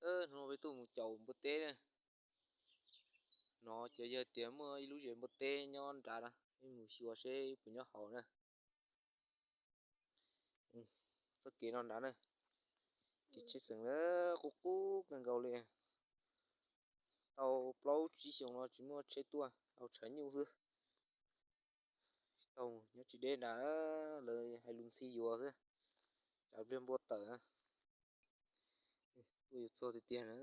Hnub no peb tuaj mus caum npua teb na. No cov yawg tias muaj ib lub zes npua teb nyob nrad na, peb mus xyuas seb puas nyob hauv na. Txoj kev no nrad na, kev tsheb xeem na, qub qub kawg nkaus li. Tau plaub tsib xyoos no tsis muaj tsheb tuaj, au tshav nyuj xwb. Tsis tau, nyob tsis deb nrad, lawv hais lus ntxhi yuav xwb, tsam pliag npua tawm na. Tuaj yuav txog tiag tiag na,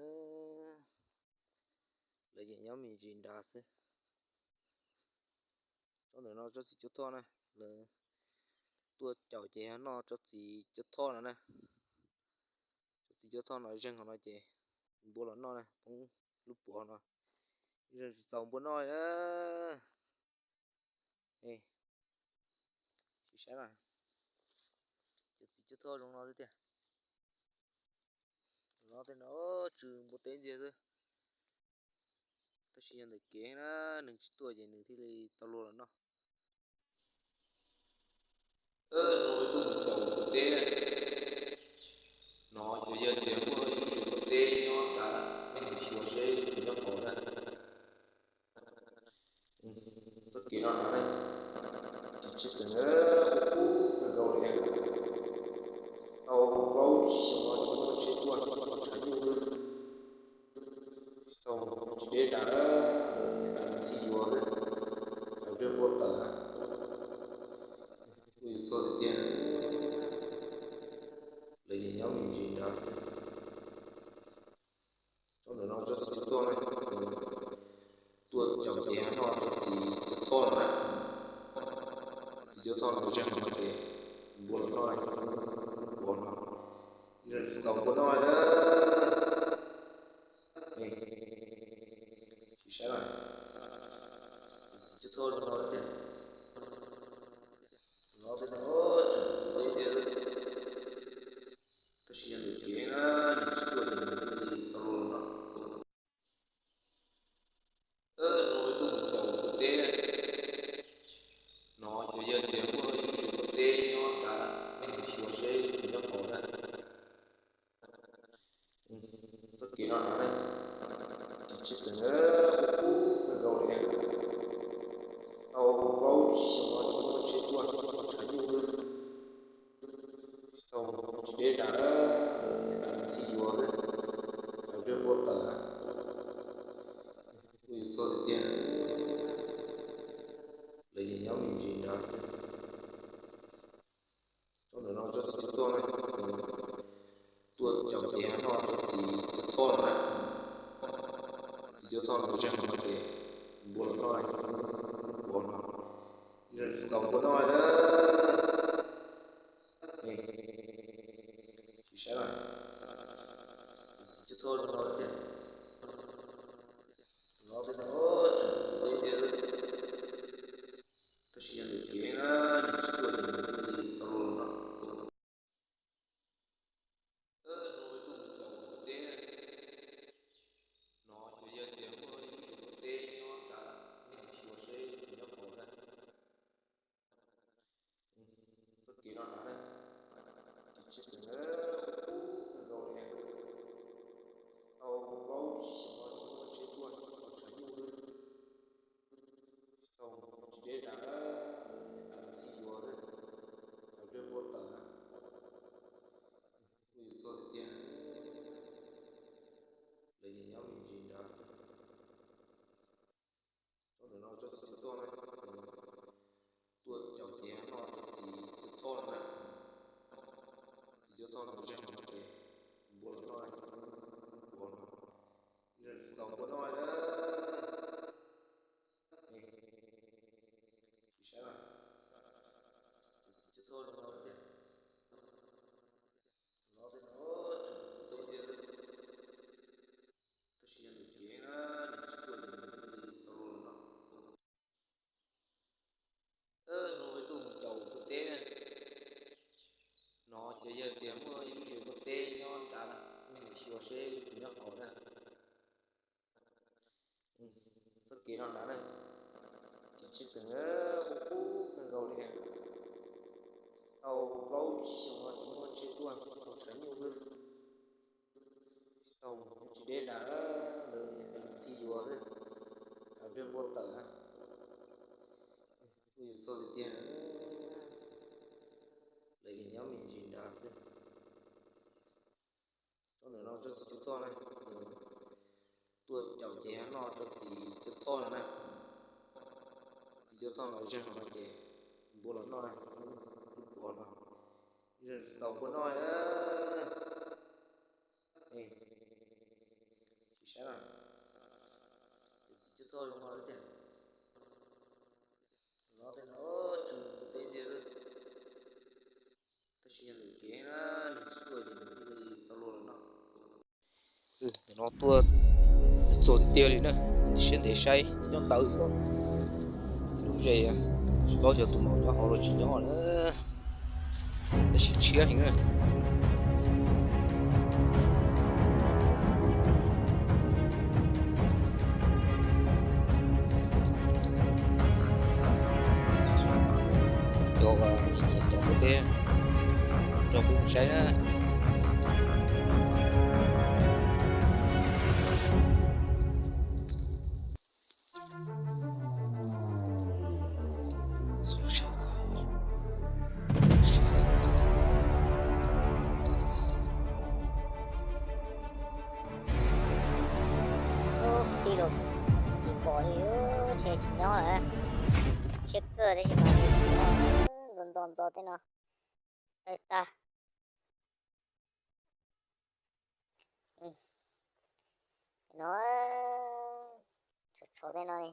lawv yeej nyob me ntsis nrad xwb. Tsob ntawm no tsob txiv cuab thoj na, lawv tuaj caum ces yog noj tsob txiv cuab thoj no na. Tsob txiv cuab thoj no zeeg hauv no ces npua los noj na, poob lub puav no, zeeg tsis txaus npua noj na. Sim saib na, cov txiv cuab thoj zoo no xwb tiag. No tej no tsw npua teb ntxiag xwb. Tab sis yog ntawm kev na, nws tsis tuaj ces nws thiaj li tau luag los noj. Hnub no peb tuaj mus caum npua teb na. No cov yawg tias muaj ib lub zes npua teb nyob nrad, peb mus xyuas seb puas nyob hauv na. Txoj kev no nrad na, kev tsheb xeem na, qub qub kawg nkaus li. Tau plaub tsib xyoos no tsis muaj tsheb tuaj, au tshav nyuj xwb. Tsis tau, tsis deb nrad, lawv hais lus ntxhi yuav xwb, tsam pliag npua tawm na. Tuaj yuav txog tiag tiag, lawv yeej nyob me ntsis nrad xwb. Tsob ntawm no tsob txiv cuab thoj na, tuaj caum ces noj tsob txiv cuab thoj no na. Txiv cuab thoj no zeeg no ces npua los noj, puav no, zeeg tsis txaus npua noj na. Sim saib na, txiv cuab thoj no tiag. No tej no tsw npua teb ntxiag xwb. Tab sis yog ntawm kev na, nws tsis tuaj ces nws thiaj li tau luag los noj. Hnub no peb tuaj mus caum npua teb na. No cov yawg tias muaj ib lub zes npua teb nyob nrad, peb mus xyuas seb puas nyob hauv na. Txoj kev no nrad na, kev tsheb xeem na, qub qub kawg nkaus li. Tau plaub tsib xyoos no tsis muaj tsheb tuaj, au tshav nyuj xwb. Tsis tau, tsis deb nrad, lawv hais lus ntxhi yuav xwb, tsam pliag npua tawm na. Tuaj yuav txog tiag tiag, lawv yeej nyob me ntsis nrad xwb. Tsob ntawm no tsob txiv cuab thoj na, tuaj caum ces noj tsob txiv cuab thoj no na. Txiv cuab thoj no zeeg no ces npua los noj, puav no, zeeg tsis txaus npua noj na. Sim saib na, txiv cuab thoj no tiag. No tej no tsw npua teb ntxiag xwb. Tab sis yog ntawm kev na, nws tsis tuaj ces nws thiaj li tau luag los noj. Hnub no peb tuaj mus caum npua teb na. No cov yawg tias muaj ib lub zes npua teb nyob nrad, peb mus xyuas seb puas nyob hauv na. Txoj kev no nrad na, kev tsheb xeem na, qub qub kawg nkaus li. Tau plaub tsib xyoos no tsis muaj tsheb tuaj, au tshav nyuj xwb. Tsis tau, tsis deb nrad, lawv hais lus ntxhi yuav xwb, tsam pliag npua tawm na. Tuaj yuav txog tiag tiag, lawv yeej nyob me ntsis nrad xwb. Tsob ntawm no tsob txiv cuab thoj na, tuaj caum ces noj tsob txiv cuab thoj no na. Txiv cuab thoj no zeeg no ces npua los noj, puav no, zeeg tsis txaus npua noj na. Sim saib na, txiv cuab thoj no tiag. No tej no tsw npua teb ntxiag xwb. Tab sis yog ntawm kev na, nws tsis tuaj ces nws thiaj li tau luag los noj. Hnub no peb tuaj mus caum npua teb na. No cov yawg tias muaj ib lub zes npua teb nyob nrad, peb mus xyuas seb puas nyob hauv na. Txoj kev no nrad na, kev tsheb xeem na, qub qub kawg nkaus li. Tau plaub tsib xyoos no tsis muaj tsheb tuaj, au tshav nyuj xwb. Tsis deb nrad, lawv txi yuav xwb, nrhiav npua tawm na. Kuj yuav txog tiag tiag, lawv yeej nyob me ntsis nrad xwb. Tsob ntawm no tsob txiv cuab thoj na, tuaj caum ces noj tsob txiv cuab thoj no na. Txiv cuab thoj los zeeg no ces npua los noj na, ib puas no, txaus npua noj na. Tsis saib na, txiv cuab thoj zoo no tiag. Los tej no tsis mus tus teb ntxiag lawm, tab sis yog lwm kev na, nws tsis tuaj ces nws thiaj li tau luag los noj. Tus no tuaj txog tiag tiag li na, siab ntev saib nyob ntawd xwb. Lub zej tsis paub cov tus maum nyob hauv los tsis nyob na, tab sis tshiab heev na. Cov, cov ntawd rau kuv saib na. Ub, kwv tij los tsis pom li, ntshe tsis nyob lawm. Siab kawg tab sis mas tsis nyob, ntxo ntxo ntxo tej no. Tawg tag. No, tshuav tshuav tej no li.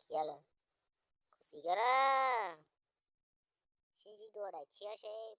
Khiav lawm. Khuv xim kawg na. Sib ntsib dua daim tshiab seb